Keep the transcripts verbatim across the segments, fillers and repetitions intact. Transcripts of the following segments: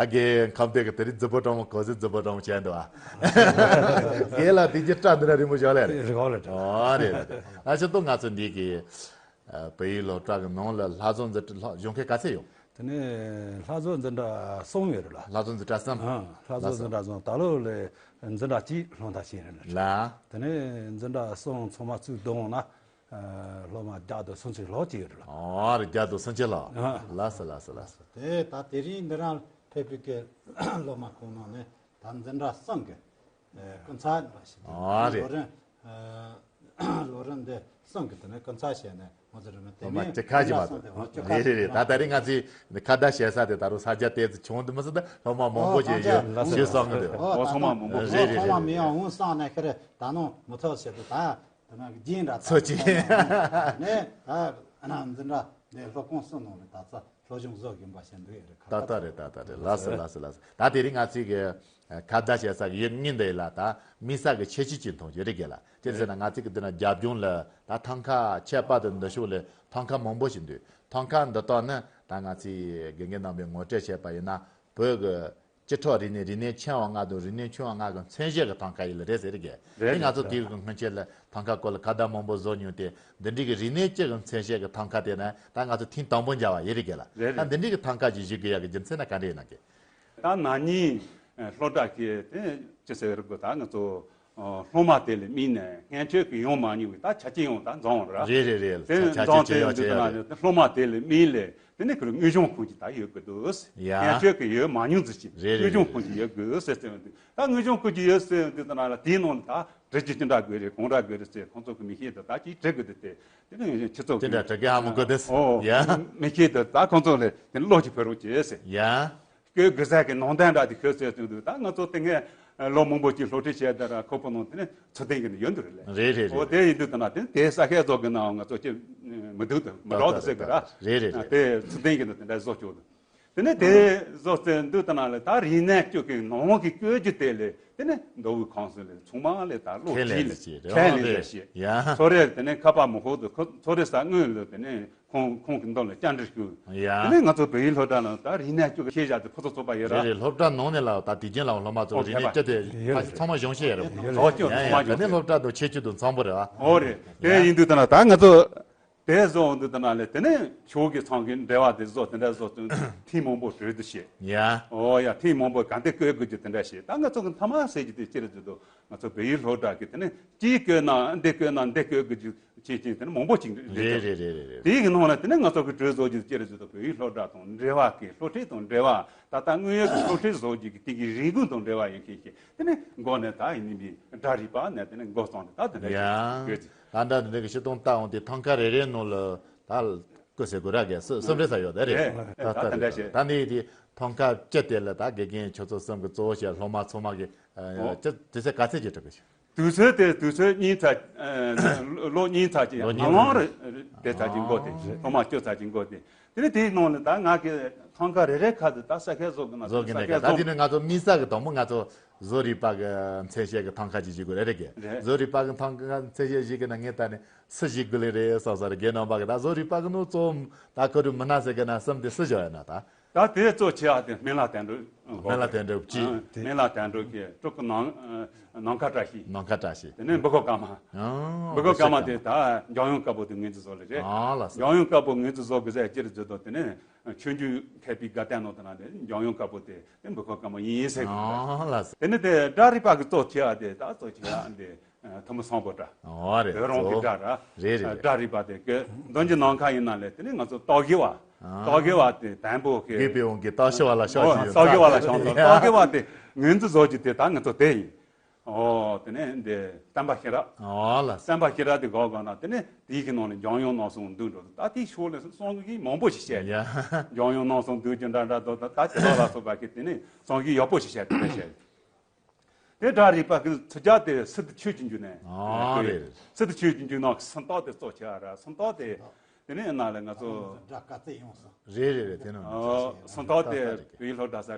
ཨ་རྒན་ཁམས་བདེ་གི་དེ་རིང་རྫི་བོ་སྤྲང་མོ་གོ་ཟི་རྫི་བོ་སྤྲང་མོ་བྱས་འདུག་ཨ། རྒན་ལགས་དེ་རྒྱུ་སྐྲ་འདི་འདྲ་རིང་མོ་བཞག་ལེ་རེད། རེད་གོ་ལེ་རེད། ཨོ་རེད་རེད་རེད། ཨ་ཕྱི་ཏོ་ང་ཚོ་འདི་གི་ཨ་བལ་ཡུལ་སློབ་གྲྭ་གི་ནང་ལ་ལྷ་བཟོ་འཛིན་གྲྭ་ལྷ་སྦྱོང་མཁན་ག་ཚད་ཡོད། དེ་ནས་ལྷ་བཟོ་འཛིན་གྲྭ་གསུམ་ཡོད་རེད་ལ། ལྷ་བཟོ་འཛིན་གྲྭ་གསུམ། ཨ་ལྷ་བཟོ་ལྷ་བཟོ་འཛིན་གྲྭ་གསུམ་ད་ལོ་ལས་འཛིན་གྲྭ་གཅིག་སློབ་མཐར་ཕྱིན་རེད་ལ། ལ། དེ་ནས་འཛིན་གྲྭ་གསུམ་ཚང་མ་བཙུགས་བསྡོམས་ན་ཨ་སློབ་མ་བརྒྱ་དང་སུམ་ཅུ་ལྷག་ཅིག་ཡོད་རེད་ལ། ཨོ་རེད། བརྒྱ་དང་སུམ་ཅུ་ལྷག་ཨ། ལགས་སོ་ལགས་སོ་ལགས་སོ། དེ་ད་དེ་རིང་འདི་རང་ཕེབས་པའི་གི་སློབ་མ་ཁོང་ནང་ནས་ད་འཛིན་གྲྭ་གསུམ་གི་ཨ་སྐུ་ཚབ་ལ་ཞིག་ཨ་རེད། ལོ་རིམ་ཨ་ལོ་རིམ་འདི་གསུམ་གི་དེ་ནས་སྐུ་ཚབ་བྱས་ནས་ང་ཚོ་རིམ་པ་དེ་ཨོ་མ་མིན་སྐྱེ་ཁ་ཅིག་མ་འཛིན་གྲྭ་གསུམ་དེ་ཨོ་སྐྱེ་ཁ་རེད་རེད་རེད། ད་ད་རེས་ང་ཚོས་ཁ་བརྡ་བྱེད་ས་དེ་ད་རུང་ས་རྒྱ་ཏོག་ཙམ་བྱུང་འདུག་མི་སྲིད་ད་སློབ་མ་མང་པོ་ཨོ་ཞིག་ཡོད་ཨོ་ཞེས་གསུང་གི་འདུག་ཨོ་ཚང་མ་མང་པོ་རེད་ཨོ་རེད་ཚང་མ་རེད། མང་པོ་རེད་ཚང་མ་རེད་མི་ཡང་འོང་བསམ་ནས་ཁེར་ད་ནང་མི་ཚོགས་བྱེད་དུ་ད། དེ་ན་རྒྱན་འདྲ་ཚོ་ཅི། ནས་ད་ཨ་ན་འཛིན་གྲྭ་འདི་སློབ་ཁང་གསུམ་ནང་ལ་ད་ཚ་སློབ་སྦྱོང་བཟོ་དགོས་པ་ཞིག་འདུག་ཡོད་རེད་ཁ། ཏག་ཏག་རེད་ཏག་ཏག་རེད། ལགས་སོ་ལགས་སོ་ལགས་སོ། ད་དེ་རིང་ང་ཚོའི་གི་ཁ་བརྡ་བྱེད་ས་གི་ཡུལ་དངོས་འདི་ལ་ད་དམིགས་བསལ་གི་ཁྱད་ཆོས་ཅིག་མཐོང་རྒྱུ་རེད་གི་ལ། ཅི་ཟེར་ན་ང་ཚོའི་གི་འདི་ན་རྒྱབ་ལྗོངས་ལ་ད་ཐང་ཀ་ཁྱད་པར་དུ་འདི་ཕྱོགས་ལ་ཐང་ཀ་མང་པོ་ཞིག་འདུག་ཐང་ཀ་འདི་དག་ནི་ད་ང་ཚོའི་དགེ་རྒན་རྣམ་པས་ངོ་སྤྲོད་བྱས་པ་ཡིན་ན་བོད་གི་སྤྱི་ཚོགས་རིག་གནས། རིག་གནས་ཆེ་བ་ལྔ་དང་རིག་གནས་ཆུང་བ་ལྔ་གི་མཚོན་བྱེད་ཀྱི་ཐང་ཀ་ཡིན་ལ་རེད་ཟེར་གི། རེད་དེ་ང་ཚོ་རེད་དུས་ཀྱི་སྔོན་ཆད་ལ་ཐང་ཀ་སྐོར་ལ་ཁ་བརྡ་མང་པོ་བཟོ་མྱོང་སྟེ། འདི་འདྲའི་གི་རིག་གནས་སྤྱི་གི་མཚོན་བྱེད་ཀྱི་ཐང་ཀ་དེ་ནི་ད་ང་ཚོ་ཐེངས་དང་པོ་མཇལ་བ་ཡིན་རེད་གི་ལ། རེད་ད་རེད། འདི་འདྲའི་གི་ཐང་ཀ་ཅིག་བཞུགས་དགོས་ཡག་གི་རྒྱུ་མཚན་ན་ག་འདྲ་ཡིན་ན་གི། ད་ན་ནིང་སློབ་གྲྭ་གི་དེ་ཅི་ཟེར་དགོས་ད་ང་ཚོ། སློབ་མ་དེ་ལ་དམིགས་ནས་སྔོན་ཆད་ཀྱི་ཡོང་མ་མྱོང་བའི་ད་ཆ་རྐྱེན་ཡང་ད་འཛོམས་ར། རེད་རེད་རེད། དེ་ཆ་འཛོམས་ཆ་རྐྱེན་ཡོད་ཆ་ཡོད་ཆ་ཡོད་ཡོད་དེ་སློབ་མ་དེ་ལ་དམིགས་ལས་དེ་ནས་ཁོ་རང་དངོས་སྦྱོང་ཁང་ཅིག་ད་ཡོད་དགོས་འདུག་ཡ། སྔོན་ཆད་ཀྱི་ཡོད་མ་མྱོང་ཟིག་ཅིག་རེད་རེད་དངོས་སྦྱོང་ཁང་ཅིག་ཡོད་དགོས་ཟེར་ཟེར་ཡོང་དུས་ད་དངོས་སྦྱོང་ཁང་ཅིག་ཡོད་ཟེར་ཡོང་དུས་ད་ན་ལ་དེའི་ནང་ལ་ད་དྲི་རྒྱུ་ཅི་འདྲ་དགོས་རེད་གང་འདྲ་དགོས་རེད་ཟེར་ཁོང་ཚོ་གི་མི་ཤེས་དུ་ད་ཅིག་དྲི་དགོས་དུས་དེ་དེ་ནས་ཁྱི་ཚོ་དེ་འདྲ་དྲི་གི་ཧ་མི་གོ་དེ་ཨོ་ཡ། མི་ཤེས་དུ་ད་ཁོང་ཚོ་ལ་དེ་བློ་ཅིག་ཕེ་རོགས་བྱེད་ཟེར་ཡ། ཁོས་གི་ཟས་ཀྱི་ནང་དོན་འདྲ་དེ་ཁོས་བཤད་ཚུལ་འདུག་ད་ང་ཚོ་དེ་སྔའི་ལོ་མང་པོ་ཅིག་སློབ་ཁྲིད་བྱས་དེ་ར་ཁོ་པོ་ནང་དེ་ནས་ཚུལ་ལྡན་གྱི་ནི་ཡོད་འདུག་རེད་ལེ། རེད་རེད་རེད། འོ་དེ་ཡིན་དུས་ད་ན་དེ་དེ་ས་ཁའི་བཟོ་གི་ནའང་ང་ཚོ་ཅི་མི་འདུག་ད་མི་འགྲོ་ད་ཟེར་གི་ར། རེད་རེད་རེད། དེ་ཚུལ་ལྡན་གྱི་ནི་དེ་འདྲ་བཟོ་ཆོག་འདུག་དེ་ནས་དེ་བཟོ་ཚེ་འདུག་ད་ན་ལེ་ད་རིག་གནས་བཅུ་གི་ནང་གི་བཀོད་རྒྱུ་དེ་ལས་དེ་ནས་མདོ་དབུས་ཁམས་གསུམ་ལས་ཚང་མ་ལས་ད་བློ་ཁས་ལེན་གྱིས་ལས་བྱེད་ཁས་ལེན་རེད། ལས་བྱེད། ཡ། ཚོ་རེ་དེ་ནས་ཁ་པར་མི་ཧོ་དུ་ཁོ་ཚོ་རེ་ས་དངོས་ལ་དེ་ནས། ཁོང་ཁོང་གི་མདུན་ལ་བཅར་འདྲི་ཞུ། ཡ། དེ་ནས་ང་ཚོ་བོད་ཡིག་སློབ་གྲྭ་ནང་ད་རིག་གནས་བཅུ་གི་ཤེས་བྱ་དེ་ཁོ་ཚོ་ཚོགས་པ་ཡོད་ར། རེད་རེད། སློབ་གྲྭ་ནང་ནས་ལ་ད་དུས་རྒྱུན་ལ་སློབ་མ་ཚོ་ཨོ་རིག་གནས་བསྐྱར་དེ་ཡོད་རེད། ཚང་མ་སྦྱོང་བཤད་ཡོད་རེད། ཨོ་ཡ་ཡ། དེ་ནས་སློབ་གྲྭ་དང་ཁྱད་ཆོས་དང་འཚམ་པོ་རེད་བ། ཨོ་རེད། དེ་ཡིན་དུས་ད་ན་ད་ང་ཚོ་དེ་བཟོ་འོང་དུས་ད་ན་ལས་དེ་ནས་ཕྱོགས་ཀྱི་ཚང་གི་འབྲེལ་བ་དེ་བཟོ་དེ་འདྲ་བཟོ་དུས་ཐེངས་མང་པོ་གྲོས་བསྡུར་བྱེད། ཡ། ཨོ་ཡ་ཐེངས་མང་པོ་ག་འདྲ་བཀོད་དགོས་ཀྱི་དེ་འདྲ་བྱེད་ད་ང་ཚོ་གི་མཐའ་མ་ཟེར་གྱི་དེ་ཅི་རེད་ཟེར་དུས། ང་ཚོ་བོད་ཡིག་སློབ་གྲྭ་གི་དེ་ནས་ཅིའི་བཀོད་ན་འདི་བཀོད་ན་འདི་བཀོད་དགོས་རྒྱུ་ཆེ་ཆེ་དེ་ནས་མང་པོ་ཅིག་རེད། རེད་རེད་རེད་རེད། དེའི་གི་ནང་ལ་དེ་ནས་ང་ཚོ་གི་གྲོས་བཟོ་རྒྱུ་ཅི་རེད་ཟེར་དུས་བོད་ཡིག་སློབ་གྲྭ་དང་འབྲེལ་བ་གི་སློབ་ཁྲིད་དང་འབྲེལ་བ་ད་ལྟ་དངོས་ཡོད་ཀྱི་སློབ་ཁྲིད་བཟོ་རྒྱུ་གི་དེ་གི་རིན་གོང་དང་འབྲེལ་བ་ཡོད་མཁན་ཞིག་དེ་ནས་འགོ་ནས་ད་ཡིན་ནི་སྒྲ་རིག་པ་ནས་དེ་ནས་འགོ་བརྩམས་ནས་ད་དེ་འདྲ་ཡ། ཞིག་ཡོད་ཅིག་ད་འདྲ་དེ་འདྲ་གི་ཤི་སྟོང་ལྟ་འོང་དེ་ཐང་ཀ་རེ་རེ་ནང་ལ་ད་བཀོད་ཟེར་དགོས་ར་གས་སུ་སུམ་རེ་ས་ཡོད་ད་རེད། རེད། ད་ད་ད་དེ་འདྲ་ཞིག་ད་འདི་དེ་ཐང་ཀ་བཅུ་དེ་ལ་ད་དགེ་རྒན་ཁྱོད་ཚོ་གསུམ་གི་གཙོ་བོ་བྱས་སློབ་མ་ཚང་མ་གི་ཨོ་ཅི་དུས་ཚོད་ག་ཚད་ཅིག་འགྲོ་གི་ཞིག་དུས་ཚོད་དེ་དུས་ཚོད་གཉིས་ཚ་ལོ་གཉིས་ཚ་ཅིག་ལོ་ཡང་གཉིས་ལང་ལང་རེ་དེ་ཚ་ཅིག་འགོ་དེ་སློབ་མ་བཅུ་ཚ་ཅིག་འགོ་དེ་དེ་ནས་དེའི་ནང་ནས་ད་ང་གི་ཐང་ཀ་རེ་རེ་ཁ་དུ་ད་ས་ཁའི་བཟོ་གི་ན་བཟོ་གི་ན་ས་ཁའི་ད་བཟོ་དེ་ནས་ང་ཚོ་དམིགས་བསལ་གི་དང་པོ་ང་ཚོ་བཟོ་རིག་པ་གི་མཚན་བཤད་གི་ཐང་ཀ་ཅིག་བཞུགས་དགོས་རེད་རེད་གི། རེད། བཟོ་རིག་པ་གི་ཐང་ཀ་མཚན་བཤད་བཞུགས་གི་ན་ངས་ད་ནི་སུ་བཞུགས་དགོས་ལེ་རེད་བསམ་ས་རེད་རྒན་རྣམ་པ་གི་ད་བཟོ་རིག་པ་གི་ནོ་གཙོ་བོ་ད་ཁོ་རུ་མི་སྣ་ཟེར་གི་ན་གསུམ་དེ་སུ་བཞག་ཡོད་ན་ད། ད་དེ་གཙོ་ཆེ་བ་དེ་སྨན་བླ་དོན་གྲུབ། སྨན་བླ་དོན་གྲུབ་ཀྱིས། སྨན་བླ་དོན་གྲུབ་ཀྱིས་སྤྲུལ་སྐུ་ནམ་ནམ་མཁའ་བཀྲ་ཤིས། ནམ་མཁའ་བཀྲ་ཤིས། དེ་ནས་འབུ་ཁོ་ཀརྨ། ཨང་། འབུ་ཁོ་ཀརྨ་དེ་ད་འཇམ་དབྱངས་དཀར་པོ་དེ་ངོས་འཛིན་བཟོ་ལེ་རེད། ཨང་ལགས་སོ། འཇམ་དབྱངས་དཀར་པོ་ངོས་འཛིན་བཟོ་དགོས་ཟེར་ཅི་རེད་ཟེར་དུས་དེ་ནས་ཆོས་འབྱུང་མཁས་པའི་དགའ་སྟོན་ནང་དུ་ན་དེ་འཇམ་དབྱངས་དཀར་པོ་དེ་དེ་འབུ་ཁོ་ཀརྨ་ཡིན་ཟེར་གི་རེད། ཨང་ལགས་སོ། དེ་ནས་དེ་སྒྲ་རིག་པ་གི་གཙོ་ཆེ་བ་དེ་ད་གཙོ་ཆེ་བ་འདི། ཐུ་མི་སང་པོ་སྒྲ། ཨོ་རེད། བོད་རང་གི་སྒྲ་ར། རེད་རེད་རེད། སྒྲ་རིག་པ་དེ་གི་མདོ་འཇིགས་ནམ་མཁའ་ཡིན་ན་ལས་དེ་ནས་ང་ཚོ་སྟག་གི་བ། ཨ། སྟག་གི་བ་དེ་དང་པོ་གི། དགེ་བའི་དབང་གིས་སྟག་ཤི་བ་ལ་ཤོག་ཅིག་ཡོད། སྟག་གི་བ་ལ་ཤོག་དང་སྟག་གི་བ་དེ་ངོས་འཛིན་བཟོ་རྒྱུ་དེ་ད་ང་ཚོ་དེ་ཡིན། ཨོ་དེ་ནས་འདི་བསྟན་པ་ཤེས་རབ། ཨོ་ལ། བསྟན་པ་ཤེས་རབ་དེ་གོ་དགོས་ན་དེ་ནས་དེའི་གི་ནང་ནས་འཇམ་དབྱངས་རྣམ་གསུམ་འདུས་འགྲོ་འདུག་ད་དེའི་ཕྱོགས་ལས་གསུང་གི་མང་པོ་ཞིག་བཤད། ཡ། འཇམ་དབྱངས་རྣམ་གསུམ་འདུས་རྒྱུ་འདྲ་འདྲ་འདུག་ད་ད་དེ་ལ་ལ་སོགས་པ་གི་དེ་ནས་གསུང་གི་ཡག་པོ་ཞིག་བཤད་དེ་འདྲ་བཤད། དེ་སྒྲ་རིག་པ་གི་ཚིག་རྒྱག་དེ་སི་ཏུ་ཆོས་ཀྱི་འཇུག་ནས། ཨ་རེད། སི་ཏུ་ཆོས་ཀྱི་འཇུག་ནང་སུམ་རྟགས་དེ་གཙོ་ཆེ་བ་ར་སུམ་རྟགས་དེ། དེ་ནས་ཡིན་ན་ལས་ང་ཚོ། སྒྲ་དཀའ་ཚེགས་ཡོང་སོང་། རེད་རེད་རེད་དེ་ནང་ཨ་སུམ་རྟགས་དེ་བོད་ཡིག་སློབ་གྲྭ་ས་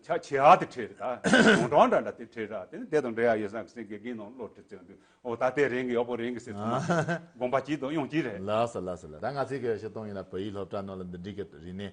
ཆ་ཆེ་བ་དེ་ཁྲིད་རེད་ད། གང་གྲངས་འདྲ་འདྲ་དེ་ཁྲིད་ར་དེ་ནས་དེ་དང་འབྲེལ་ཡ་ཡོད་ས་གི་སེང་གེ་རྒན་ནང་བློ་ཁྲིད་ཚོད་འདུག་ཨོ་ད་དེ་རིང་གི་ཡག་པོ་རིང་གི་ཟེར་ཚོད་མ་དགོངས་པ་གཅིག་དང་ཡོང་གཅིག་རེད། ལགས་སོ་ལགས་སོ་ལགས། ད་ང་ཚོའི་གི་ཤེས་སྟོང་ཡིན་ན་བོད་ཡིག་སློབ་གྲྭ་ནང་ལ་འདི་འདྲའི་གི་རིག་གནས།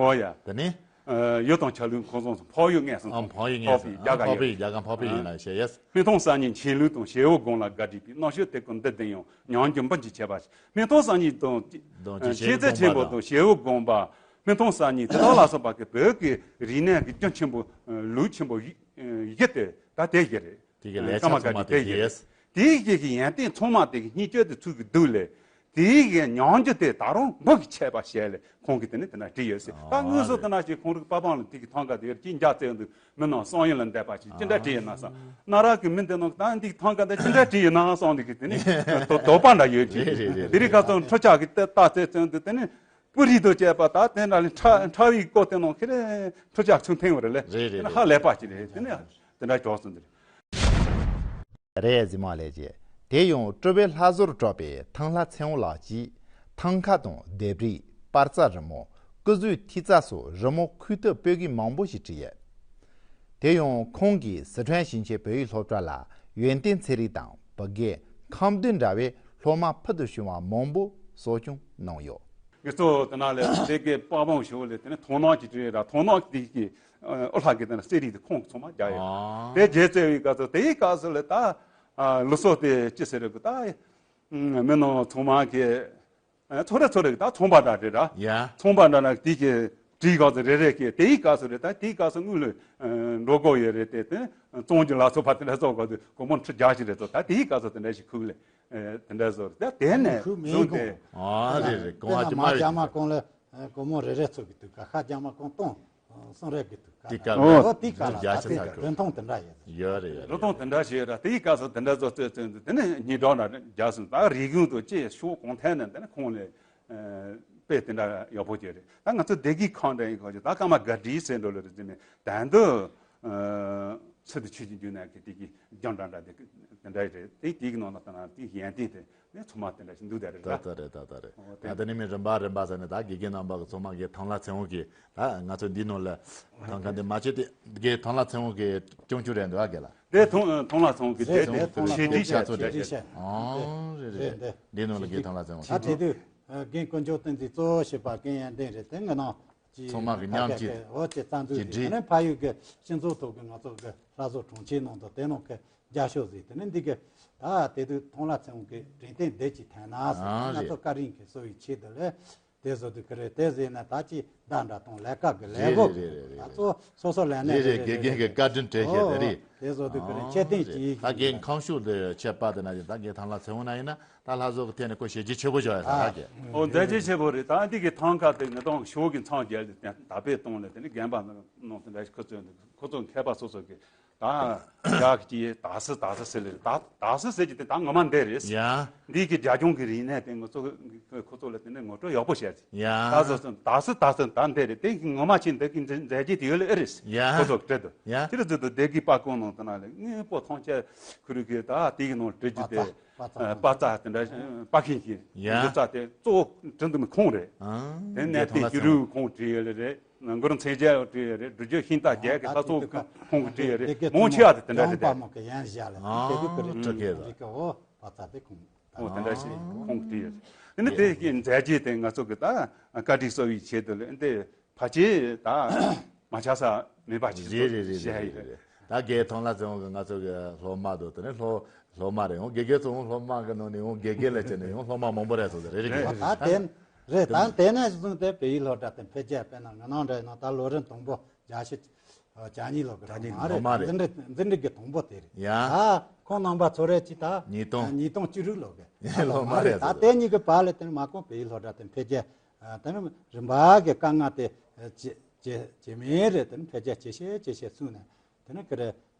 ཨོ་ཡ། དེ་ནི། ཨ། ཡུལ་དང་ཆ་ལུགས་ཁོང་ཚོ་འཕགས་ཡུལ་ལྔ་གསུངས་སོང་། འཕགས་ཡུལ་ལྔ་གསུངས། འཕགས་པའི་རྒྱ་གར་འཕགས་པའི་ཡུལ། རྒྱ་གར་འཕགས་པའི་ཡུལ་ལ་བཤད་ཡས། སྨན་ཐང་གསར་རྙིང་མཁྱེན་ལུགས་དང་ཞལ་འོ་དགོངས་ལ་དགའ་བྲིས་པའི། རྣམ་དཔྱོད་དེ་ཀུན་འདི་ལྡན་ཡང་། ཉམས་འགྱུར་འབུམ་གྱིས་ཆད་པ་ཞེས། སྨན་ཐང་གསར་རྙིང་དང་། དང་། ཨ། མཁྱེན་བརྩེ་ཆེན་པོ་དང་ཞལ་འོ་དགོངས་པ། སྨན་ཐང་གསར་རྙིང་དེ་དག་ལ་སོགས་པ་གི་བོད་ཀྱི་རིག་གནས་ཀྱི་རྒྱུན་ཆེན་པོ། ཨ། ལུགས་ཆེན་པོ་བཞི་དེ་ད་དེ་བཞི་རེད། དེ་གི་ལས་ཀརྨ་བཀའ་འགྱུར་དེ་བཞི་རེད། དེའི་གི་ཡོན་ཏན་ཚང་མ་དེ་གི་སྙིང་བཅུད་དེ་ཚུལ་གྱིས་བསྡུས་ལས། དེའི་གི་ཉམས་འགྱུར་དེ་ད་རུང་འབུམ་གྱིས་ཆད་པ་ཞེས་ལས་ཁོང་གིས་དེ་ནི་དེ་ན་བྲིས་ཡོད་ཟེར། ད་དངོས་སུ་དེ་ན་ཞིག་ཁོང་རིག་པ་བང་ལ་དེ་གི་ཐང་ག་དེ་ཡོད་ཀྱི་འཇའ་ཚེ་འདུག་མི་ནང་བསམ་ཡུལ་ལ་འདས་པ་ཞིག་ཅི་འདྲ་བྲིས་ཡོད་ན་བསམ། གནའ་རབས་ཀྱི་མི་འདི་ནང་ད་འདི་ཐང་ག་འདི་ཅི་འདྲ་བྲིས་ཡོད་ན་བསམ་འདི་གི་དེ་ནི་དོ་དོགས་པ་འདྲ་ཡོད་ཀྱི། རེད་རེད་རེད། དེ་རིང་ཁ་སང་འཕྲུལ་ཆས་ཀྱི་ལྟ་ལྟ་ཚེ་ཚོན་འདུག་དེ་ནི། པུ་རི་དང་བཅས་པ་ད་དེ་འདྲ་ལས་ཕྲ་ཕྲ་བའི་སྐོར་དེ་ནང་ཁེ་རེ་འཕྲུལ་ཆས་ཚུར་འཐེན་བ་རེད་ལས། རེད་རེད། དེ་ནི་ཧ་ལས་པ་ཅིག་རེད། དེ་ནི་དེ་འདྲ་གྲགས་སོང་། འདི་རེད། རེད། གཟིགས་མོ་ལགས་ཀྱིས། དེ་ཡང་སྤྲུལ་པའི་ལྷ་བཟོར་གྲགས་པའི་ཐང་ལྷ་ཚེ་དབང་ལགས་ཀྱིས་ཐང་ཁ་དང་ལྡེབས་རིས། པར་རྩ་རི་མོ། སྐུ་གཟུགས་ཐིག་རྩ་སོགས་རི་མོ་ཁུག་རྟ་སྤོས་སྒེག་མང་པོ་ཞིག་བྲིས་ཡོད། དེ་ཡང་ཁོང་གིས་སི་ཁྲོན་ཞིང་ཆེན་བོད་ཡིག་སློབ་གྲྭ་ལ་ཡོན་ཏན་ཚན་རིག་དང་བུ་སྒེར་ཁམས་བདུན་འདྲ་བའི་སློབ་མ་ཕུལ་དུ་བྱུང་བ་མང་པོ་གསོ་སྐྱོང་གནང་ཡོད། ངེད་ཚོ་དེ་ན་ལས་དེ་གའི་པར་བང་ཞོག་ལས་དེ་ནས་མཐོང་སྣང་ཅིག་བྲིས་ར། མཐོང་སྣང་དེ་གི་ཨོ་ལྷ་གི་དེ་ན་གསེར་རིས་དེ་ཁོང་གི་ཚང་མ་རྒྱག་ཡོད། ཨ། དེ་རྗེས་བཙལ་བའི་སྐབས་སུ་དེའི་སྐབས་སུ་ལས་ད་ལུགས་སྲོལ་དེ་ཅི་ཟེར་རེད་གི་ད་མི་ནང་ཚང་མ་གི་ཨ། ཚོ་རེ་ཚོ་རེ་གི་ད་ཚོང་པ་འདྲ་རེད་ར། ཡ། ཚོང་པ་འདྲ་ན་དེ་གི་བྲིས་སྐབས་སུ་རེ་རེ་གི་དེའི་སྐབས་སུ་རེད། ད་དེའི་སྐབས་སུ་དངུལ་ལོས་འགྲོ་དགོས་ཡོད་རེད། དེ་དེ་བཙོང་རྒྱུ་ལ་སོགས་པ་དེ་འདྲ་སོགས་སྐབས་སུ་སྒོར་མོ་ཁྲི་བརྒྱ་ཞིག་རེད་ཚོ། ད་དེའི་སྐབས་སུ་དེ་འདྲ་ཞིག་ཁུག་ལས་དེ་འདྲ་བཟོ་རེད། ད་དེ་ནས་ཁུག་མེད་བཟུང་སྟེ། གོང་། ཨ། རེད་རེད། གོང་ཨ་ཅི་མ་རེད། རྒྱ་མ་གོང་ལ་སྒོར་མོ་རེ་རེ་ཚོ་གི་དུས་ཀ་ཁ་རྒྱ་མ་གོང་གཏོང་། སོང་རེད་གི་འདུག་དེ་སྐབས་ལ། ཨོ་དེ་སྐབས་ལ་དེ་ད་དེ་རིན་ཐང་དེ་འདྲ་ཡོད། ཡོད་རེད། ཡོད་རེད། རིན་ཐང་དེ་འདྲ་ཞིག་ཡོད་ར། དེའི་སྐབས་སུ་དེ་འདྲ་བཟོ་བཙོས་བཙོས་འདུག་དེ་ནས་ཉིན་གྲངས་ལ་རྒྱག་སོང་། ད་རིག་གཞུང་དུ་ཅེས་ཤོག་གང་ཐད་ནས་དེ་ནས་ཁོང་ལས་དཔེ་དེ་འདྲ་ཡག་པོ་ཅིག་རེད། ད་ང་ཚོ་སྡེ་དགེ་ཁང་འདྲ་ཡིན་གོ་ཅིག་ད་སྐར་མ་དགའ་བྲིས་ཟེར་འགྲོ་ལོ་རེད་ཟེར་ནས་ད་འདི་ཚུལ་དུ་ཆོས་ཀྱི་རྒྱུ་ནས་ཀྱི་དེ་གི་རྒྱང་འདྲ་འདྲ་དེ་དེ་འདྲ་རེད། དེ་དེ་གི་ནང་ལ་ད་ན་དེ་ཡན་ཏན་དེ། ནས་ཚང་མ་དེ་འདྲ་ཞིག་འདུག་ད་རེད་ད། ད་ལྟ་རེད། ད་ལྟ་རེད། ཨོ་ད་དེ་ནི་མི་རིམ་པ་རིམ་པ་ཟེར་ནས་ད་དགེ་རྒན་རྣམ་པ་གི་ཚང་མ་གི་ཐང་ལྷ་ཚེ་དབང་གི་ད་ང་ཚོ་འདི་ནང་ལ་ཐང་ཁ་འདི་མ་བྱེད་དེ་དགེ་ཐང་ལྷ་ཚེ་དབང་གི་སྐྱོང་བཅུག་རེད་འདུག་ཨ་དགེ་ལ། དེ་ཐང་ཐང་ལྷ་ཚེ་དབང་གི་རེད། དེ་དེ་ཐང་ལྷ་ཞེ་ཚེ་དྲིས་དྲིས་བྱ་ཚོ་ཆེ་རེད། ཆེ་ཆེ། ཨོ་རེད་རེད། རེད་འདི། འདི་ནང་ལ་དགེ་ཐང་ལྷ་ཚེ་དབང་ད་དེ་དུས་རྒན་དཀོན་མཆོག་བསྟན་འཛིན་གཙོ་བོ་བྱས་པ་རྒན་ཡོན་ཏན་རེད། དེ་ངི་ནང་ཅི་ཚང་མ་གི་མཉམ་གཅིག་ཨོ་ཅི་རྩ་འཛུགས་ཀྱི་ཀྱི་སྒྲིག་དེ་ནས་ཕ་ཡུལ་གི་སྤྱི་ཚོགས་ཐོག་གི་ང་ཚོ་གི་ལྷ་བཟོ་གྲོང་ཁྱེར་ནང་དུ་དེ་ནང་གི་རྒྱ་ཤོག་ཟིག་དེ་ནས་འདི་གི་ད་དེ་དུས་ཐང་ལྷ་ཚེ་དབང་གི་དྲན་རྟེན་འདི་ཅིག་འཐེན་ན་ཟེར། ཨང་ང་ཚོ་རེད། བཀའ་དྲིན་གྱི་གསོ་བའི་ཆེད་དུ་ལས་དེ་བཟོ་དུས་ཀི་རེད། དེ་ཟེར་ན་ད་ཅི་བདག་འདྲ་དང་ལས་ཀ་གི་ལས་རེད་སྒོ་རེད་རེད་རེད་ད་རེད། གཙོ་སོ་སོ་ལས་གནས་རེད་རེད། རེད་དགེ་རྒན་གྱི་བཀའ་དྲིན་དྲན་བྱས་ཨོ་དེ་ཨོ་རེད། དེ་བཟོ་དུས་ཀི་རེད། ཨང་ཁྱད་ལྡན་རེད་ཅིག་ད་རྒན་ཁང་ཤུགས་དེ་ཆད་པ་དེ་ན་ཡིན། ད་རྒན་ཐང་ལྷ་ཚེ་དབང་ན་ཡིན་ན་ད་ལྷ་བཟོ་གི་ཐད་ནས་ཁོ་བྱས་རྗེས་ཆེ་པོ་བྱུང་ཡ་ད་རྒན། ཨོ་མཛད་རྗེས་ཆེ་པོ་རེད། ད་འདི་གི་ཐང་ཁ་དེ་ངེད་ཐང་ཤོག་གི་མཚམས་བརྒྱད་དེ་ད་དཔེ་གཏོང་ལས་དེ་ནི་རྒན་པ་ནང་དེ་འདྲ་ཁོ་ཚོས་ཁོ་ཚོ་མཁས་པ་སོ་སོ་གི་ད་ཡག་གི་ད་སི་ད་སི་ཟེར་ལེ་ད་ད་སི་ཟེར་གྱི་དེ་ད་ངོ་མ་འདི་རེད། ཡ། འདི་གི་རྒྱ་གཞུང་གི་རིག་གནས་དེ་ང་ཚོ་ཁོ་ཚོ་ལ་དེ་ནས་ངོ་སྤྲོད་ཡག་པོ་བྱས། ཡ། ད་སི་ད་སི་ད་སི་ད་འདི་རེད། དེ་གི་ངོ་མ་ཆེ་འདི་གི་མཛད་རྗེས་དེ་ཡོད་ལེ་ཨེ་རེད། ཡ། ཁོ་ཚོ་བྲེལ་འདུག་ཡ། ཅི་རེད་ཟེར་དུས་སྡེ་དགེ་པ་ཀོང་ནང་དུ་ན་ལེ་ངས་པོ་ཐང་ཆད་ཁུ་རུ་གི་ད་དེ་གི་ནང་བྲེལ་གྱི་དེ་པ་ཙ་དེ་འདྲ་པ་ཁིན་གྱི་ཡ། འདི་ཙ་དེ་གཙོ་བོ་བྲེལ་འདུག་མི་ཁོང་རེད། ཨང་། དེ་ནས་དེ་ཀྱི་རུ་ཁོང་བྲིས་ཡོད་ལེ་རེད། གུ་རུ་མཚན་བརྒྱད་བྲིས་ཡོད་རེད། སྒྲུབ་བརྒྱུད་ཤིང་རྟ་བརྒྱད་ཀྱི་ལྷ་ཚོགས་ཁོང་གིས་བྲིས་ཡོད་རེད། མང་ཆེ་བ་དེ་དེ་འདྲ་རེད་དེ། ཨོ་དེ་འདྲ་ཞིག་ཁོང་གིས་བྲིས་ཡོད་རེད། དེ་ནི་དེ་གི་མཛད་རྗེས་དེ་ང་ཚོ་གི་ད་བཀའ་དྲིན་གསོ་བའི་ཆེད་དུ་ལ་འདི་ཕལ་ཆེར་ད་མ་ཆགས་ས་མེད་པ་ཞིག་རེད་རེད་རེད་བཤད་རེད་ཡོད་རེད། རེད། ད་རྒན་ཐང་ལྷ་ཚེ་དབང་གི་ང་ཚོ་གི་སློབ་མ་དང་དེ་ནས་སློབ་སློབ་མ་རེད། འོང་དགེ་རྒན་ཚོ་འོང་སློབ་མ་གི་ནང་ནས་འོང་དགེ་རྒན་ལ་བྱས་ནས་འོང་སློབ་མ་མང་པོ་རེད་ཚོ་རེད་རེད་གི། ད་དེ་རེད། ད་དེ་ནས་བཟུང་སྟེ་བོད་ཡིག་སློབ་གྲྭ་དེ་འཕེལ་རྒྱས་དཔེར་ན་ང་ནང་འདྲ་ཡིན་ན་ད་ལོ་རིམ་དང་པོ་བརྒྱ་ཞིག་བརྒྱ་གཉིས་ལོ་གི་བརྒྱ་གཉིས་མ་རེད། ལོ་མ་རེད། འཛིན་གྲྭ་འཛིན་གྲྭ་གི་དང་པོ་དེ་རེད། ཡ། ད་ཁོང་རྣམ་པ་ཚོ་རེད་ཅི་ད་ཉིས་སྟོང་ཉིས་སྟོང་བཅུ་དྲུག་ལོ་གི་ལོ་མ་རེད། ད་དེ་གཉིས་ཀྱི་བར་ལ་དེ་ནི་མ་གོང་བོད་ཡིག་སློབ་གྲྭ་དེ་འཕེལ་རྒྱས་དེ་ནི་རིམ་པ་གི་དཀའ་ངལ་དེ་ཇེ་ཇེ་ཇེ་མིན་རེད། དེ་ནི་འཕེལ་རྒྱས་ཇེ་ཆེ་ཇེ་ཆེ་སོང་ནས་དེ་ནི་ཀི་རེད།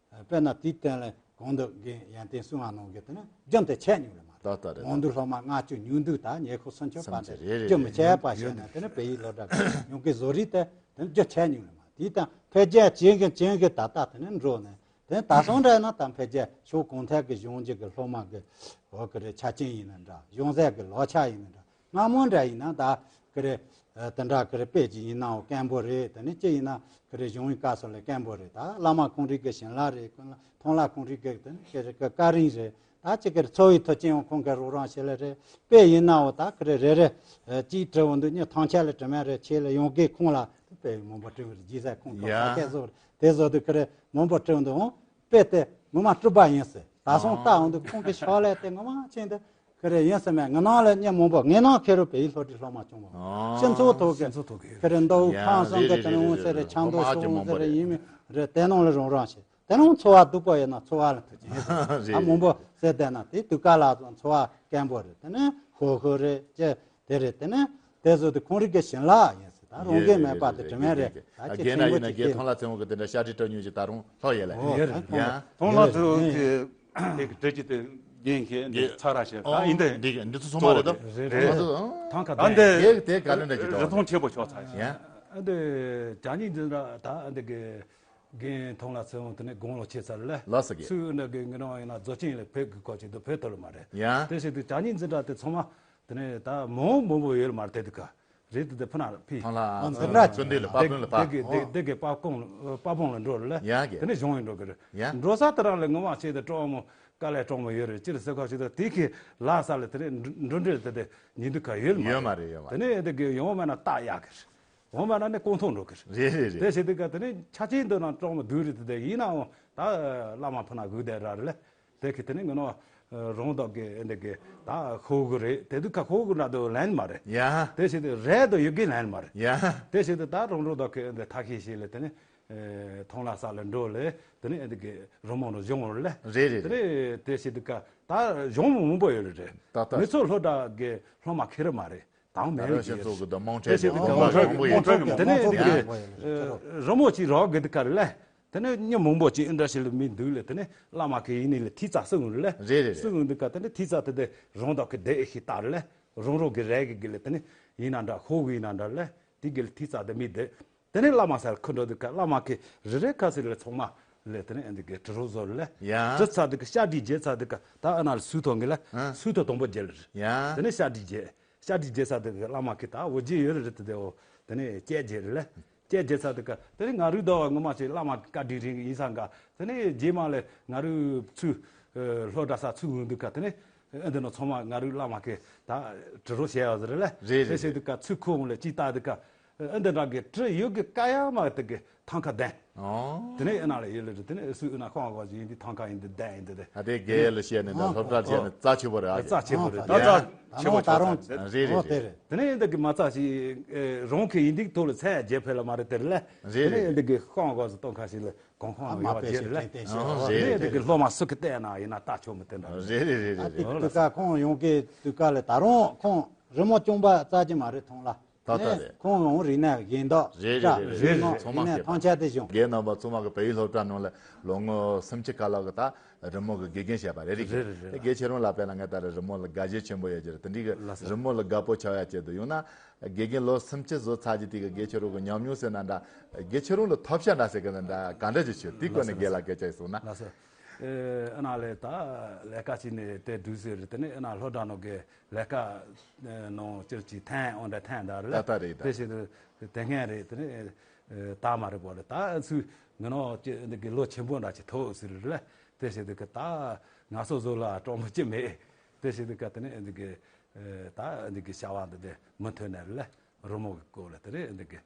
དཔེར་ན་དེའི་སྟེང་ལ་གོང་དུ་རྒན་ཡོན་ཏན་གསུང་བ་ནང་གི་དེ་ནི་རྒྱུན་དུ་ཆད་མྱོང་ལེ་མ་ད་ལྟ་རེད། མང་དུ་སློབ་མ་ལྔ་བཅུ་ཉུང་དུ་ད་ཉེ་འཁོར་སུམ་ཅུ་པ་འདི་རྒྱུན་མི་ཆད་པ་བྱས་ནས་དེ་ནི་བོད་ཡིག་སློབ་གྲྭ་གི་ཡོང་གི་བཟོ་རིག་དེ་དེ་ནི་རྒྱུན་ཆད་མྱོང་ལེ་མ། དེའི་སྟེང་འཕེལ་རྒྱས་ཇེ་གི་ཇེ་གི་ད་ལྟ་དེ་ནི་འགྲོ་ནས་དེ་ནི་ད་སོང་འདྲ་ན་ད་འཕེལ་རྒྱས་ཕྱོགས་གང་ཐད་ཀྱི་གཞུང་གི་སློབ་མ་གི་འོ་གི་རེ་ཆ་རྐྱེན་ཡིན་ན་འདྲ། གཞུང་ཟས་ཀྱི་ལོ་ཆ་ཡིན་ན་འདྲ། སྔ་མོ་འདྲ་ཡིན་ན་ད་ཀི་རེ། དེ་འདྲ་ཀི་རེ་དཔེ་ཅིག་ཡིན་ནའང་སྐམ་པོ་རེད། དེ་ནི་ཅི་ཡིན་ན་ཀི་རེ་གཞུང་ཡིན་བཀའ་སོགས་ལས་སྐམ་པོ་རེད། ད་བླ་མ་ཁོང་རིགས་ཀྱི་བྱིན་རླབས་རེད། ཁོང་ལ་ཐང་ལྷ་ཁོང་རིགས་ཀྱི་དེ་ནི་ཀི་རེ་ཀི་བཀའ་དྲིན་རེད། ད་ཅི་ཀི་རེ་འཚོ་བའི་མཐུན་རྐྱེན་ཡང་ཁོང་གི་རོགས་རམ་བྱེད་ལེ་རེད། དཔེ་ཡིན་ནའང་ད་ཀི་རེ་རེ་རེ་ཅིག་བྲི་འོང་དུས་ཉི་ཐང་ཆད་ལ་དྲི་མེད་རེ་ཆེ་ལ་ཡོང་གི་ཁོང་ལ་དཔེ་མང་པོ་བྲི་བར་རྗེས་ཟས་ཁོང་གི་ཡ། ས་ཁད་བཟོ་དེ་བཟོ་དུས་ཀི་རེ་མང་པོ་བྲི་འོང་དུས་འོང་དཔེ་དེ་ངོ་མ་གྲུབ་པ་ཡིན་ཟེར། ད་སོང་ལྟ་འོང་དུས་ཁོང་གི་ཕྱག་ལས་དེ་ངོ་མ་ཆེན་དུ། ཁེ་རེ་ཡིན་ཟེར་མེད། ངའི་ནང་ལ་མི་མང་པོ་ངའི་ནང་ཁེ་རུ་བོད་ཡིག་སློབ་ཁྲིད་སློབ་མ་བྱུང་བ། ཨ། སྤྱི་ཚོགས་ཐོག་གི་སྤྱི་ཚོགས་ཐོག་གི་ཁེ་རེ་མདོ་དབུས་ཡ་ཁམས་གསུམ་གི་རེད་དེ་རེད་འོང་རེད་ཟེར་རེད། རེད། ཆབ་མདོ་སློབ་མ་སོང་ཟེར་རེད། ཡིན་མིན་རེད། དེ་ནང་ལ་རང་རང་ཞིག་དེ་ནང་འཚོ་བ་སྡུག་པོ་ཡིན་ན་འཚོ་བ་ལ་ཐུག་ཅིག་ཡིན་ཟེར། རེད། ཨ་མང་པོ་ཟེར་བསྡད་ན་དེ་དུས་སྐབས་ལ་འཚོ་བ་སྐམ་པོ་རེད། དེ་ནས་ཧོ་ཧོ་རེད་ཅེས་དེ་རེད། དེ་ནས་དེ་ཚོ་དེ་ཁོང་རིགས་ཀྱི་བྱིན་རླབས་ཡིན་ཟེར། ད་རང་འགན་མེད་པ་དེ་དྲི་མེད་རེད། ད་ཁྱེད་རྒན་ན་ཆེན་པོ་ཡིན་ན་ཅིག་རྒན་ཐང་ལྷ་ཚེ་དབང་གི་དེ་འདྲ་ཤ་ཁྲི་སྤྲོ་ཉུལ་གྱི་ད་རུང་ལྷོ་ཡེ་ལེ། ཡོད་རེད། ཡ། ཐང་ལྷ་ཚེ་དབང་གི་དེ་གི་བྲེ་ཅི་དེ་རྒན་ཁྱེད་འདི་ཚ་ར་ཞེས་ད་ཡིན་དེ། འདི་འདི་ཚོ་ཚང་མ་རེད་དོ། རེད། རེད། ཐང་ཁ་ད་འདི་དེ་ག་རེ་འདྲ་ཅིག་རེ་ཐང་ཆེ་པོ་ཆོག་ཚ་ཡ། ཡ། འདི་ཇ་ཉིན་འཛིན་གྲྭ་ད་འདི་གི་རྒན་ཐང་ལྷ་ཚེ་དབང་དེ་ནས་དགུང་ལོ་ཆེ་ཚར་ལ། ལགས་སོ་རྒན། སུ་འདི་གི་ངི་རང་ཡིན་ན་རྫོགས་ཆེན་ལ་ཕེབས་དགོས་སྐོར་ཅིག་འདུག་ཕེབས་ཐུབ་ལ་མ་རེད། ཡ། དེ་བྱས་དུས་ཇ་ཉིན་འཛིན་གྲྭ་དེ་ཚང་མ་དེ་ནས་ད་མང་མང་པོ་ཡོད་ལ་མ་རེད། དེ་དུས་ཀ་རེད་དེ་དེ་ཕུ་ན་ཕི། ཐང་ལ་ཨ་འཛིན་གྲྭ་ཀུན་འདི་ལ་པ་ཀུན་ལ་པ། དེ་གི་དེ་དེ་གི་པ་ཀོང་ལ་པ་བོང་ལ་འགྲོ་ལ། ཡ་གི། དེ་ནས་གཞུང་ཡིན་འགྲོ་གི་རེད། ཡ། འགྲོ་ས་དེ་རང་ལ་ངོ་མ་བྱས་ཏེ་གྲོགས་མོ་དཀའ་ལས་གྲོགས་མོ་ཡོད་རེད། ཅི་རེད་ཟེར་ཁ་ཞིག་ད་དེ་གི་ལ་ས་ལ་དེ་རེད་འགྲོ་འགྲོ་དེ་དེ་ཉིན་དུ་ཁ་ཡོད་ལ་མ་ཡོད་མ་རེད། ཡོད་མ་དེ་རེད། ནས་དེ་གི་ཡོང་མ་ན་རྟ་གཡག་གི་རེད། འོང་མ་ན་ནི་ཀོང་ཐོང་འགྲོ་གི་རེད། རེད་རེད་རེད། དེ་བྱས་དུས་ཀ་དེ་ནས་ཆ་ཆེན་འདོད་ན་གྲོགས་མོ་བསྡུས་རེད། དེ་དེ་ཡིན་ནའང་ད་བླ་མ་ཕུ་ན་སྒུག་བསྡད་ར་རེད་ལ། དེ་གི་དེ་ནི་ངོ་ནོ་རང་བདག་གི་འདི་གི་ད་ཤོག་གུ་རེད། དེ་དུས་ཁ་ཤོག་གུ་འདྲ་དུ་ལན་མ་རེད། ཡ། དེ་བྱས་དུས་རེད་དུ་ཡོད་གི་ལན་མ་རེད། ཡ། དེ་བྱས་དུས་ད་རང་རང་བདག་གི་འདི་ཐ་ཤི་ཤི་ལ་དེ་ནི་ཐོང་ལ་ས་ལ་འགྲོ་ལ་དེ་ནི་འདི་གི་རི་མོ་རུ་བྱུང་བ་ལ། རེད་རེད་དེ་རེད། ནི་དེ་བྱས་དུས་ཀ་ད་གཞུང་མང་པོ་ཡོད་རེད། ད་ད་མི་ཚོ་སློབ་གྲྭ་གི་སློབ་མ་ཁེ་རེ་མ་རེད། དང་མེད་ཀྱི་ཡོད། སྤྱི་ཚོགས་ཀྱི་དུ་དམངས་ཁྲལ་དེ་དམངས་ཁྲལ་མང་པོ་ཡོད། དེ་ནས་འདི་གི་རི་མོ་ཅིག་རག་གི་འདུག་ག་རེ་ལས། དེ་ནས་མི་མང་པོ་ཅིག་ཨེ་འདྲ་ཞིག་ལ་མི་འདུག་ལས། དེ་ནས་བླ་མ་གི་ཡིན་ནི་ལས་ཐིག་རྩ་སུ་ཡོང་ལས། རེད་རེད་རེད། སུ་ཡོང་འདུག་ག་དེ་ནས་ཐིག་རྩ་དེ་དེ་རང་དག་གི་བསྡད་ཤིག་ལྟར་ལས། རང་རང་གི་རེད་གི་གི་ལས། དེ་ནས་ཡིན་ན་འདྲ་ཤོག་གི་ཡིན་ན་འདྲ་ལས། དེ་གི་ལས་ཐིག་རྩ་དེ་མི་བསྡད། དེ་ནས་བླ་མ་སར་ཁུ་འགྲོ་འདུག་ག་བླ་མ་གི་རེ་རེ་ཁ་སི་ལས་ཚང་མ་ལས། དེ་ནས་ཨེ་འདི་གི་དྲི་རོ་བཟོ་ལས། ཡ། དྲི་ཚ་འདུག་ག་ཤ་དྲི་རྗེ་ཚ་འདུག་ག་ད་ཨ་ན་ལ་སུ་ཐོང་གི་ལས། ཨ། སུ་ཐོ་དང་པོ་རྗེ་ལ་རེད། ཡ། དེ་ནས་ཤ་དྲི་རྗེ། ཤ་དྲི་རྗེ་ས་དེ་གི་བླ་མ་གི་ད་འོ་རྗེ་ཡོད་རེད་དེ་དེ་འོ། དེ་ནས་སྐྱེ་རྗེ་རེད་ལ། སྐྱེ་རྗེ་ས་དེ་ག་དེ་ནས་ང་རུ་ཟླ་བ་ངོ་མ་ཞིག་བླ་མ་གི་བཀའ་དྲིན་རིང་ཡིན་ས་འགའ། དེ་ནས་རྗེས་མ་ལས་ང་རུ་ཚུ་སློབ་གྲྭ་ས་ཚུ་འོང་འདུག་ག་དེ་ནས་ཨ་འདི་ནོ་ཚང་མ་ང་རུ་བླ་མ་གི་ད་དྲི་རོ་བྱས་ཡོད་རེད་ལ། རེད་རེད། དེ་བྱས་འདུག་ག་ཚུ་ཁོ་འོང་ལས་ཅི་ལྟ་འདུག་ག་ཨ་འདི་འདྲ་གི་དྲི་ཡོད་གི་ཀ་ཡ་མ་དེ་གི་ཐང་ཁ་ལྡན། ཨོ། དེ་ནས་ཨེ་ན་ལ་ཡོད་ལ་རེད། དེ་ནས་ཨེ་སུ་ཨེ་ན་ཁོང་ག་ཡིན་དེ་ཐང་ཁ་ཡིན་དེ་ལྡན་ཡིན་དེ་དེ། ཨ་དེ་དགེ་ལ་བཤད་ནས་ད་སློབ་གྲྭ་བྱས་ནས་རྩ་ཆེ་བོ་རེད། ཨ་རྩ་ཆེ་བོ་རེད། ད་རྩ་ཆེ་བོ་ཆེ་བ་རེད། རེད་རེད། དེ་ནས་ཨེ་འདི་གི་མ་རྩ་ཞིག་རང་གི་ཡིན་དེ་ཐོག་ལ་ཚད་རྒྱས་ཕེ་ལ་མ་རེད་དེ་རེད་ལ། རེད་དེ་ནས་ཨེ་འདི་གི་ཁོང་ག་སུ་གཏོང་ཁ་ཞིག་ལ་གོང་ཁོང་ལ་ཡོད་རྒྱས་རེད་ལ། དེ་ནས་ཨེ་འདི་གི་སློབ་མ་སུ་གི་བལྟས་ན་ཡིན་ན་ལྟ་ཆོག་མི་དེ་འདྲ་རེད། རེད་རེད་རེད། ཨ་དེ་དུས་ཀ་ཁོང་ཡོང་གི་དུས་ཀ་ལ་ད་རུང་ཁོང་རི་མོ་རྐྱང་པ་རྩ་ཅི་མ་རེད་མཐོང་ལ། ད་ལྟ་རེད། ཁོང་རང་རིག་གནས་གཞན་དག་རེད་རེད་རེད། རིག་གནས་ཚང་མ་རིག་གནས་ཐང་ཆད་དེ་བྱུང་། རྒན་རྣམ་པ་ཚང་མ་གི་བལ་ཡུལ་སློབ་གྲྭ་ནང་ལ་ལོ་ངོ་སུམ་ཅུ་ཀ་ལ་གི་ད་རི་མོ་གི་དགེ་རྒན་བྱས་པ་རེད། རེད་རེད་རེད། དགེ་ཁྱེད་རང་ལ་དཔེར་ན་ངས་ད་རེ་རི་མོ་ལ་དགའ་ཞེན་ཆེན་པོ་ཡོད་ཀྱི་རེད། དེ་འདྲའི་གི་ལགས་སོ། རི་མོ་ལ་དགའ་པོ་ཆགས་ཡ་ཆེད་དུ་ཡོང་ན་དགེ་རྒན་ལོ་སུམ་ཅུ་བཟོ་ཚར་རྗེས་དེ་གི་དགེ་ཁྱེད་རང་གི་ཉམས་མྱོང་ཟེར་ན་འདྲ། དགེ་ཁྱེད་རང་ལ་ཐོབ་ཤ་འདྲ་ཟེར་གི་ན་འདྲ་ག་འདྲ་ཅིག་བྱོས་དེ་སྐོར་ནས་རྒན་ལགས་སྐད་ཆ་ཡིན་སོང་ན། ལགས་སོ། ཨ་ན་ལས་ད་ལས་ཀ་བྱས་ནས་དེ་འདུག་ཟེར་དེ་ནས་ཨ་ན་སློབ་གྲྭ་ནང་གི་ལས་ཀ་ནང་སྤྱིར་གྱི་ཐན་འོ་འདྲ་ཐན་འདྲ་རེད། ད་ལྟ་རེད་ད། དེ་བཞིན་དུ་དེ་སྔས་རེད་དེ་ནས་ད་མ་རེད་པོ་རེད། ད་ཚུ་ངི་ནོ་ཅི་འདི་གི་ལོ་ཆེན་པོ་འདྲ་ཅིག་ཐོག་ཟེར་རེད། དེ་བཞིན་དུ་གི་ད་ང་ཚོ་བཟོ་ལ་གྲོང་མི་ཅི་མེད། དེ་བཞིན་དུ་གི་དེ་ནས་འདི་གི་ད་འདི་གི་བྱ་བ་འདི་དེ་མུ་མཐུད་ནས་ལས་རི་མོ་གི་སྐོར་ལ་དེ་ནས་འདི་གི་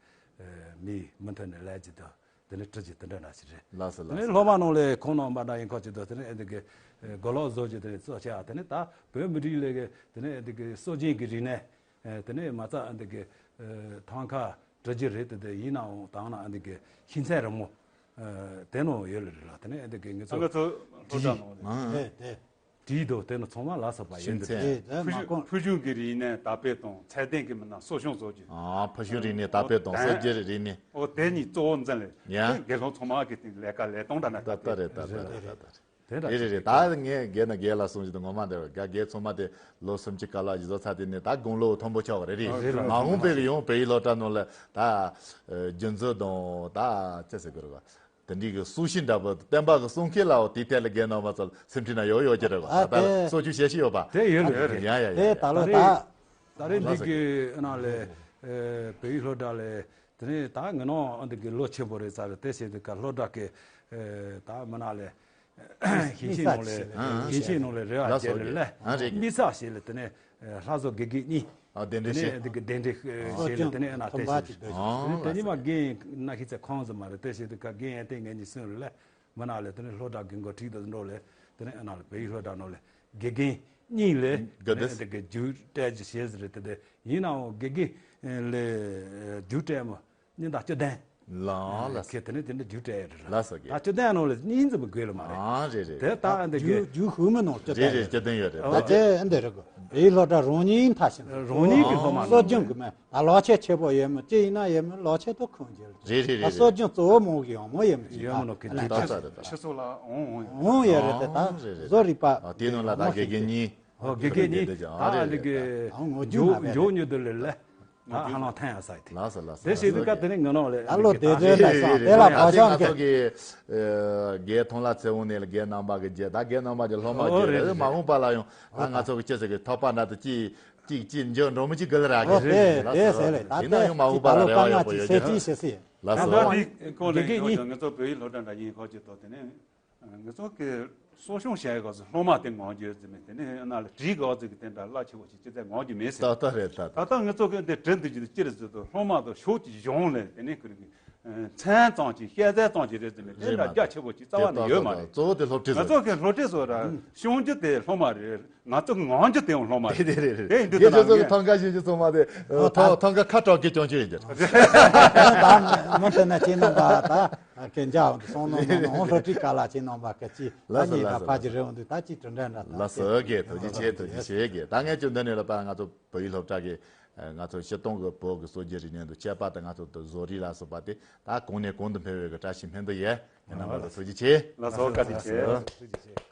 མི་མུ་མཐུད་ནས་ལས་ཀྱི་དང་། དེ་ནས་བྲི་རྒྱུ་དེ་འདྲ་འདྲ་ཞིག་རེད། ལགས་སོ་དེ་ལགས་ནས་སོ། སློབ་མ་ནང་ལས་ཁོང་རྣམ་པ་འདྲ་ཡིན་ཁོ་ཅི་འདུག་དེ་ནས་ཨེ་འདི་གི་མགོ་ལོག་བཟོ་རྒྱུ་དེ་ནས་གཙོ་ཆེ་བ་དེ་ནས་ད་བོད་མི་རིགས་ལས་གི་དེ་ནས་ཨེ་འདི་གི་སྲོལ་རྒྱུན་གི་རིག་གནས་དེ་ནས་མ་རྩ་ཨེ་འདི་གི་ཐང་ཁ་བྲི་རྒྱུ་རེད། དེ་དེ་ཡིན་ནའང་དང་ན་ཨེ་འདི་གི་ཤིང་ཚལ་རི་མོ་དེ་ནང་ཡོད་ལ་རེད་ལ། དེ་ནས་ཨེ་འདི་གི་ངེད་ཚོ་ང་ཚོ་སློབ་གྲྭ་ནང་ལ་དེ་དེ། བྲིས་འདུག་དེ་ནི་ཚང་མ་ལ་སོགས་པ་ཡིན་འདུག་ཤིང་ཚན། ཕུ་བྱུང་ཕུ་བྱུང་གི་རིག་གནས་དར་སྤེལ་དང་ཚད་ལྡན་གྱི་མི་སྣ་གསོ་སྐྱོང་བཟོ་རྒྱུ། ཨ་ཕུ་བྱུང་རིག་གནས་དར་སྤེལ་དང་གསར་བརྗེ་རིག་གནས། ཨོ་དེ་གཉིས་གཙོ་བོ་འཛིན་ལས་ཡ། དགེ་སློང་ཚང་མ་གི་སྟེང་ལས་ཀ་ལས་སྟངས་འདྲ་ན་ད་ལྟ་རེད་ད་ལྟ་རེད་ད་ལྟ་རེད། དེ་འདྲ་རེད་རེད། ད་ངས་རྒན་ན་རྒན་ལ་གསུངས་ཞིག་ཏུ་ངོ་མ་འདྲ་བ་དགའ་རྒན་ཚང་མ་དེ་ལོ་སུམ་ཅུ་ཀ་ལ་ཞིག་བཟོ་ཚར་དེ་ནས་ད་དགུང་ལོ་མཐོན་པོ་ཆགས་པ་རེད་རེད། རེད་རེད། མ་འོངས་པའི་ཡང་བལ་ཡུལ་སློབ་གྲྭ་ནང་ལ་ད་རྒྱུན་འཛིན་དང་ད་ཅི་ཟེར་དགོས་རེད་བ། དེ་འདྲའི་གི་སྲོག་ཤིང་འདྲ་པོ་བསྟན་པ་གི་གསུང་སྐད་ལའོ་དེའི་ཐད་ལ་རྒན་རྣམ་པ་ཚོ་སེམས་ཁྲལ་ན་ཡོད་ཡོད་ཀྱི་རེད་བ། ཨ་ད་ལྟ་དེ་སྲོག་ཆུ་ཞལ་ཤི་ཡོད་པ། དེ་ཡོད་རེད། ཡ་ཡ་ཡ་དེ་ཡ། ད་ལོ་ད་ད་རེས་ད་རེས་འདི་གི་ཨ་ན་ལས་བལ་ཡུལ་སློབ་གྲྭ་ལས་དེ་ནས་ད་ངི་ནོ་འདི་གི་ལོ་ཆེན་པོ་རེད་ས་རེད། དེ་བྱས་དུས་ཀ་སློབ་གྲྭ་གི་ད་མི་ན་ལས་ཞིང་ཆེན་ནང་ལས་ཞིང་ཆེན་ནང་ལས་རེ་བ་བྱས་ལས་ལས་མི་ས་ཞིག་ལས་དེ་ནས། ལྷ་བཟོ་དགེ་རྒན་གཉིས། ཨ་གདན་འདྲེན་བྱས། དེ་ནས་འདི་གི་གདན་འདྲེན་བྱས་ལ་དེ་ནས་ཨ་ན་དེ་བྱས། དེ་ནས་དེ་ཉི་མ་རྒན་ན་ཤི་ཚེ་ཁོང་ཟིག་མ་རེད། དེ་བྱས་དུས་ཀ་རྒན་ཡང་ཏེ་ངེད་གཉིས་སུན་རེད་ལ། མི་ན་ལས་དེ་ནས་སློབ་གྲྭ་གི་འགོ་ཁྲིད་དུ་འགྲོ་ལས་དེ་ནས་ཨ་ན་ལ་བལ་ཡུལ་སློབ་གྲྭ་ནང་ལས་དགེ་རྒན་གཉིས་ལས་དེ་ནས་དེ་གི་རྒྱུགས་སྤྲད་རྒྱུ་བྱས་ཟིག་རེད། དེ་དེ་ཡིན་ནའང་དགེ་རྒན་ལས་རྒྱུགས་སྤྲད་མོ། ཉིན་ལྟར་བཅུ་བདུན། ལགས་ལགས། ཁྱེད་དེ་ནས་དེ་འདྲ་རྒྱུགས་སྤྲད་ཡོད་རེད། ལགས་སོ་རྒན། ད་བཅུ་བདུན་ནང་ལ་གཉིས་འཛིན་པ་དགོས་ལ་མ་རེད། ཨ་རེད་རེད། དེ་ད་འདི་རྒྱུགས་གི་རྒྱུགས་ཧུ་མི་ནང་བཅུ་རེད་བདུན་རེད། ཡོད་རེད། ཨ་ད་དེ་འདི་རེད་གོ། རེད་ལོ་ད་རང་ཉིད་མཐའ་ཞིག་རང་ཉིད་ཀྱི་སློབ་མ་གསོ་སྦྱོང་གི་མེད་ད་ལག་ཆས་ཆེ་པོ་ཡོད་མོད་ཅི་ཡིན་ན་ཡོད་མོད་ལག་ཆས་ཐོག་ཁོང་རྒྱུ་རེད། རེད་རེད་ད་རེད་གསོ་རེད། སྦྱོང་གཙོ་བོ་མང་གི་ཡོང་མོ་ཡོད་མོད་ཅི་ཡོད་མོ་ད་ནོ་གི་ཨ་ད་ད་ད་ད་ད་ད་ཕྱི་སོགས་ལ་འོང་འོང་ཡོད་འོང་ཡོད་རེད། དེ་ད་རེད་རེད། བཟོ་རིག་པ་ཨ་དེ་ནང་ལ་ད་དགེ་རྒན་གཉིས། ཨོ་དགེ་རྒན་གཉིས་ད་ཨ་འདི་གི་འོ་འཇུ་འཇུ་ཉུ་དུ་ལེ་ལེ། ད་ཧ་ལམ་ཐན་ཡ་ས་ཡི་དེ། ལགས་སོ་ལགས་སོ། དེ་བྱེད་དུས་སྐབས་དེ་ནས་ངོ་ནོར་ལས་ད་ལོ་དེ་ཚོའི་ལ་སོང་དེ་ལ་བག་ཆགས་ཀྱི། རྒན་ཐོང་ལ་ཚེ་འོང་ནས་ལ་རྒན་རྣམ་པ་གི་རྗེས་ད་རྒན་རྣམ་པ་གྱི་སློབ་མ་རྒྱུད་རེད། མ་འོངས་པ་ལ་ཡང་ད་ང་ཚོ་གི་ཅི་ཟེར་གི་ཐོབ་པ་འདྲ་དུ་ཅི་ཅིག་ཅི་འཇོག་འགྲོ་མི་ཅི་གི་ལ་ར་གི་རེད། དེ་ཟེར་ལེ་ད་ཡིན་ན་ཡང་མ་འོངས་པ་ལ་རེ་བ་ཡོད་པོ་ཡོད་ཀྱི་རེད། ལགས་སོ། ད་འདི་སྐོར་ལ་ཡིན་ཁོ་ཅི་ང་ཚོ་བོད་ཡིག་སློབ་གྲྭ་འདྲ་ཡིན་ཁོ་ཅི་ཐོག་དེ་ནས། ང་ཚོ་གི་གསོ་སྐྱོང་བྱ་ཡག་སྐབས་སུ་སློབ་མ་དེ་ངོམ་རྒྱུ་ཟེར་མེད་དེ་ནས་ཡང་ན་ལ་བྲིས་དགོས་ཟེར་གི་དེ་འདྲ་རླབས་ཆེ་བོ་ཞིག་ཅི་ཚད་ངོམ་རྒྱུ་མེད་ཟེར། ཏག་ཏག་རེད་ད་ད། ད་ལྟ་ང་ཚོ་གི་འདི་བྲིས་འདི་ཅི་ཅི་རེད་ཟེར་དུས་སློབ་མ་དང་ཕྱོགས་ཀྱི་གཞུང་ལས་དེ་ནས་ཁུར་གི་མཚན་ཙམ་གྱི་བཤད་ཚད་ཙམ་གྱི་རེད་ཟེར་མེད་དེ་འདྲ་རྒྱ་ཆེ་བོ་ཞིག་རྩ་བ་ནས་ཡོད་མ་རེད། གཙོ་བོ་དེ་སློབ་ཁྲིད་ང་ཚོ་གི་སློབ་ཁྲིད་སོགས་ར་སྐྱོང་རྒྱུ་དེ་སློབ་མ་རེད། ང་ཚོ་ངོམ་རྒྱུ་དེ་ཡང་སློབ་མ་རེད། དེ་རེད་རེད། དེ་ཡིན་དུས་ད་ང་ཚོ་གི་ཐང་ག་ཞུ་རྒྱུ་ཚང་མ་དེ་ཐང་ག་ཁ་དྲག་གི་སྐྱོང་རྒྱུ་ཡིན་རྒྱུ་རེད། ད་མི་དེ་ན་ཅི་ནང་པ་ད། ཨ་ཁེ་འཇའ་འོང་དུ་སོང་ནོ་ནོ་ནོ་ཧོང་ལྷོ་ཁྲི་ཀ་ལ་ཅི་ནོ་པ་ཀ་ཅི་ལ་ཉི་ར་ཕ་ཅི་རེ་འོང་དུ་ད་ཅི་དྲི་འདྲ་འདྲ་ད་ལ་སོ་གེ་ཐུགས་རྗེ་ཆེ་ཐུགས་རྗེ་ཆེ་གེ། ད་ངས་ཅུང་འདི་ནས་ལ་པ་ང་ཚོ་བོད་ཡིག་སློབ་གྲྭ་གི་ ང་ཚོ་སྤྱིར་བཏང་གི་བོད་ཀྱི་སྲོལ་རྒྱུན་རིག་གནས་དང་བཅས་པ་དང་ང་ཚོ་དུ་བཟོ་རིག་ལ་སོགས་པ་དེ་ད་གོང་ནས་གོང་དུ་འཕེལ་བའི་གི་བཀྲ་ཤིས་སྨོན་འདུན་ཡོད། ཡིན་ན་མ་གཏོགས་ཐུགས་རྗེ་ཆེ། ལགས་སོ། བཀའ་དྲིན་ཆེ། ཐུགས་རྗེ་ཆེ།